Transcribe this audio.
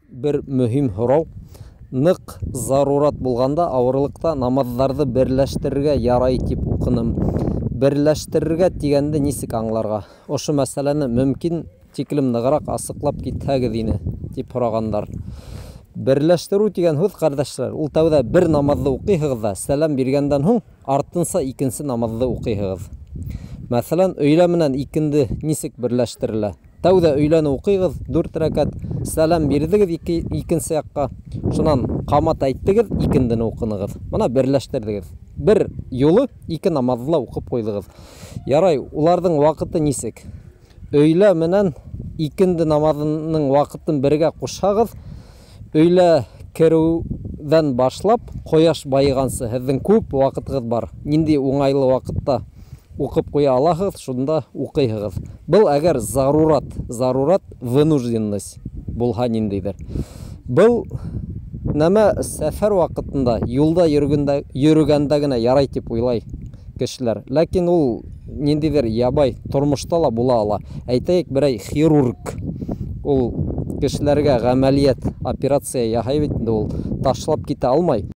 Бер мөһим һорау. Ныҡ зарурат булғанда ауырлыҡта намаҙҙарҙы берләштерергә ярай тип уҡыным. Берләштерергә тигәнде нисек аңларға? Ошо мәсьәләне мөмкин тиклем нығыраҡ асыҡлап китһәгеҙ ине, тип һорағандар. Берләштереү тигән һүҙ, ҡәрҙәшләр, ул тәүҙә бер намаҙҙы уҡыйһығыҙ ҙа, сәләм биргәндән һуң артынса икенсе намаҙҙы уҡыйһығыҙ. Мәҫәлән, өйлә менән икенде нисек берләштерелә? Тәүҙә өйләне уҡыйғыҙ, 4 рәкәт, сәләм бирҙегеҙ икенсе яҡҡа, шунан ҡамат әйттегеҙ, икендене уҡынығыҙ. Бына берләштерҙегеҙ. Бер юлы ике намаҙҙы ла уҡып ҡуйҙығыҙ. Ярай, уларҙың ваҡыты нисек? Өйлә менән икенде намаҙының ваҡытын бергә ҡушһағыҙ, өйлә кереүҙән башлап ҡояш байығансы һеҙҙең күп ваҡытығыҙ бар. Ниндәй уңайлы ваҡытта уҡып ҡуя алаһығыҙ, шунда уҡыйһығыҙ. Был әгәр зарурат, вынужденность булһа ниндәйҙер. Был нәмә сәфәр ваҡытында, юлда йөрөгәндә генә ярай тип уйлай кешеләр. Ләкин ул ниндәйҙер ябай тормошта ла була ала. Әйтәйек, берәй хирург ул кешеләргә ғәмәлиәт, операция яһай бит инде, ул ташлап китә алмай.